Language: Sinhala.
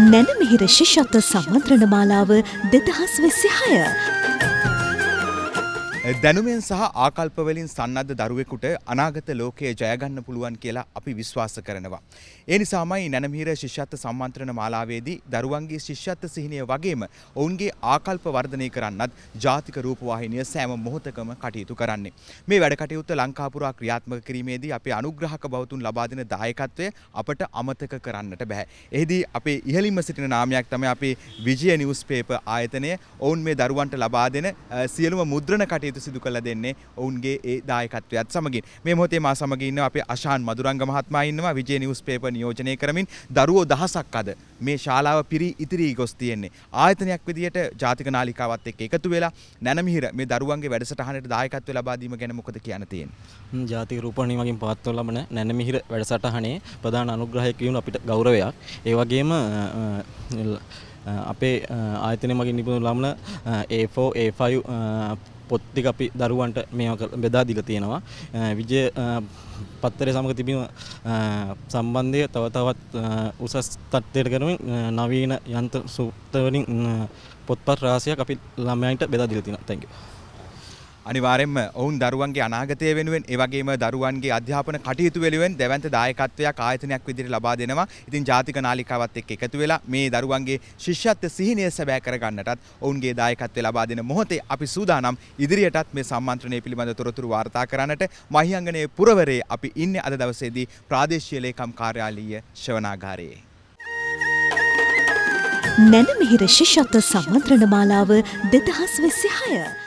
නැනමිහිර ශිෂ්‍යත්ව සම්මන්ත්‍රණ මාලාව 2026. දැනුමෙන් සහ ආකල්ප වලින් සන්නද්ධ දරුවෙකුට අනාගත ලෝකය ජය ගන්න පුළුවන් කියලා අපි විශ්වාස කරනවා. ඒ නිසාමයි නැනමිහිර ශිෂ්‍යත්ව සම්මන්ත්‍රණ මාලාවේදී දරුවන්ගේ ශිෂ්‍යත්ව සිහිනය වගේම ඔවුන්ගේ ආකල්ප වර්ධනය කරන්නත් ජාතික රූපවාහිනිය සෑම මොහොතකම කටයුතු කරන්නේ. මේ වැඩ කටයුත්ත ලංකා පුරා ක්‍රියාත්මක කිරීමේදී අපේ අනුග්‍රහක බවතුන් ලබා දෙන දායකත්වය අපට අමතක කරන්නට බෑ. එහිදී අපේ ඉහළින්ම සිටින නාමයක් තමයි අපේ විජය නිවුස් පේපර් ආයතනය. ඔවුන් මේ දරුවන්ට ලබා දෙන සියලුම මුද්‍රණ කටයුතු සිදු කරලා දෙන්නේ ඔවුන්ගේ ඒ දායකත්වයත් සමගින්. මේ මොහොතේ මා සමග ඉන්නවා අපේ අශාන් මදුරංග මහත්මයා ඉන්නවා, විජය නිවුස් පේපර් නියෝජනය කරමින්. දරුවෝ දහසක් අද මේ ශාලාව පිරී ඉතිරී ගොස් තියෙන්නේ. ආයතනයක් විදියට ජාතික නාලිකාවත් එක්ක එකතු වෙලා නැනමිහිර මේ දරුවන්ගේ වැඩසටහනට දායකත්වය ලබා දීම ගැන මොකද කියන්න තියෙන්නේ? ජාතික රූපවාහිනිය මගින් පවත්වනු ලබන නැනමිහිර වැඩසටහනේ ප්‍රධාන අනුග්‍රහයක් වීම අපිට ගෞරවයක්. ඒ වගේම අපේ ආයතනය මගින් නිපදවනු ලබන A4 A5 පොත් ටික අපි දරුවන්ට මේවා බෙදා දීලා තියෙනවා. විජය පත්තරය සමග තිබීම සම්බන්ධය තව තවත් උසස් තත්ත්වයට කරමින් නවීන යන්ත්‍ර සූත්‍ර වලින් පොත්පත් රාශියක් අපි ළමයින්ට බෙදා දීලා තියෙනවා. Thank you. අනිවාර්යෙන්ම ඔවුන් දරුවන්ගේ අනාගතය වෙනුවෙන්, ඒ වගේම දරුවන්ගේ අධ්‍යාපන කටයුතු වෙනුවෙන් දැවැන්ත දායකත්වයක් ආයතනයක් විදිහට ලබා දෙනවා. ඉතින් ජාතික නාලිකාවත් එක්ක එකතු වෙලා මේ දරුවන්ගේ ශිෂ්‍යත්ව සිහිනය සැබෑ කරගන්නටත් ඔවුන්ගේ දායකත්වය ලබා දෙන මොහොතේ අපි සූදානම් ඉදිරියටත් මේ සම්මන්ත්‍රණය පිළිබඳ තොරතුරු වාර්තා කරන්නට. මහියංගනයේ පුරවරේ අපි ඉන්නේ අද දවසේදී ප්‍රාදේශීය ලේකම් කාර්යාලීය ශ්‍රවණාගාරයේ. නැනමිහිර ශිෂ්‍යත්ව සම්මන්ත්‍රණ මාලාව 2026.